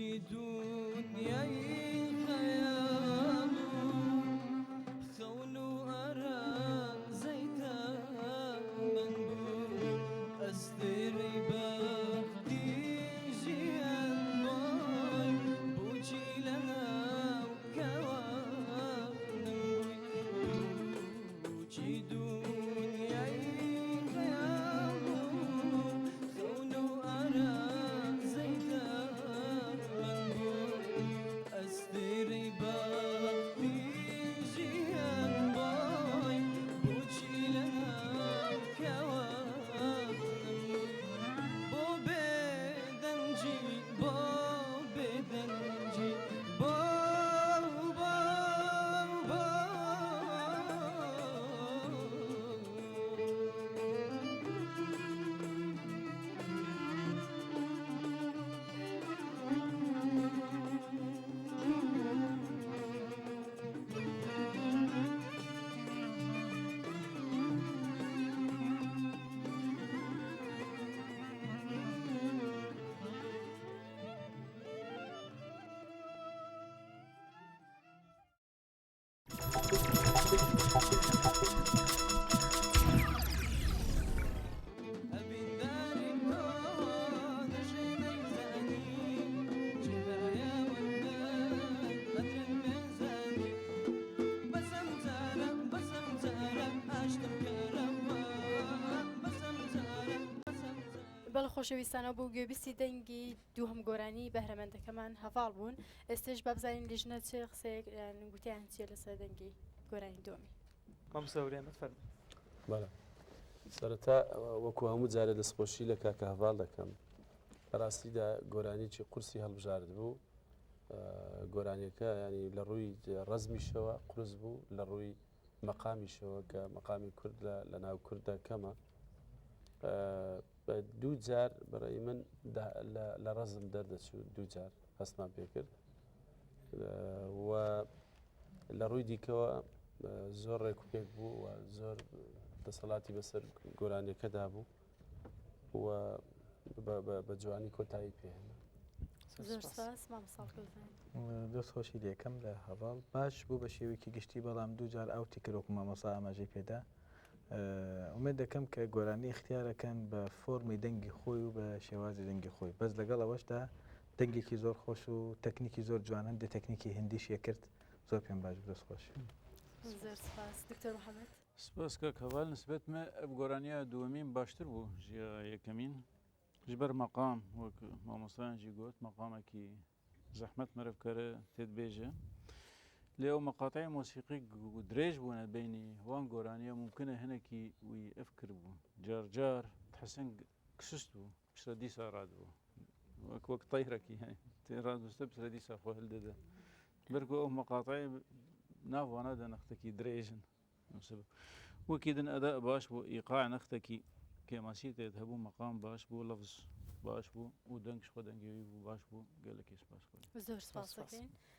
بۆچی دونیای خەیاڵ و خەون و ئارازەی تەمەن بوو ئەستێرەی بەختی ژیان وای بۆچی لەناو کەوانم بووی بۆچی دونیای خەیاڵ و خەون و ئارازەی تەمەن بوو ئەستێرەی بەختی ژیان وای بۆچی لەناو کەوانم بووی بۆ بێدەنگی بۆ بێدەنگی بۆ بۆ بۆ. ئەڤینداریم تۆ دەژێ نەیزانی چێرایە وەندەر قەدرم پێزانی بەسەم جارە بەسەم جارە ئاشتم کەرەوە بەسەم جارە بەسەم جارە. بەڵێ خۆشەویستانە بۆ گوێبیستی دەنگی دووهەم گۆرانی بەهرەمەندەکەمان هەڤاڵ بوون ئێستەش با بزانین لیژنە چ قسەیەک یان گوتیان چیە لەسەر دەنگی گۆرانی دووەمی. مامۆستا وریا ئەحمەد فەرموو. بەڵێ سەرەتا وەکو هەموو جارێ دەستخۆشی لە کاکە هەڤاڵ دەکەم لە ڕاستیدا گۆرانیی قورسی هەڵبژارد بوو گۆرانیەکە ینی لە ڕووی ڕەزمیشەوە قورس بوو لە ڕووی مەقامیشەوە کە مەقامی کورد لە ناو کورددا کەمە بە دوو جار بەڕێی من لە ڕەزم دەردەچوو دوو جار هەستمان پێکرد و لە ڕووی دیکەوە زۆر ڕێک و پێک بوو و زۆر دەسەڵاتی بەسەر گۆرانیەکەدا بوو و بە جوانی کۆتایی پێهێنا. زۆر سپاس مامۆستا کلزان. دەست خۆشی لێکەم لە هەڤاڵ باش بوو بە شێوەیەکی گشتی بەڵام دوو جار ئاوتی کرد وەکو مامۆستا ئاماژەی پێدا ئومێد دەکەم کە گۆرانی ئیختیارەکەن بە فۆرمی دەنگی خۆی و بە شێوازی دەنگی خۆی بەس لەگەڵ ئەوەشدا دەنگێکی زۆر خۆش و تەکنیکی زۆر جوان هەندێ تەکنیکی هندیش یەکرد زۆر پێم باش بوو دەست خۆش. زۆر سپاس دکتۆر محەممەد. سپاس کاک هەڤال نسبەت me ev goraniya دووەمین باشتر بوو ji ya یەکەمین ji ber مەقام وەک مامۆستایان jî got مەقامێکی زەحمەت مەرڤ کەرە تێت بێژە لێ ئەو مەقاتعی مۆسیقی درێژ بوونە بینی وان گۆرانیە ممکنە هەنێکی وی ئەف کرد بوو جار جار تحسن کسست بوو پشتە دیسا ڕاد بوو وەک وەک تەیرەکی تێ ڕادوستە پشتە دیسا خۆ هەلدەدە بەرکو ئەو مەقاتعی ناوانە دە نەختەکی درێژن وەکی دن ئەدا باش بوو ئیقاع نەختەکی کێماسی تێت هەبوو مەقام باش بوو لەفز باش بوو و دەنگش خۆ دەنگی وی بوو باش بوو گەلەکی سپاس خۆی. زۆر سپاس دەکەین.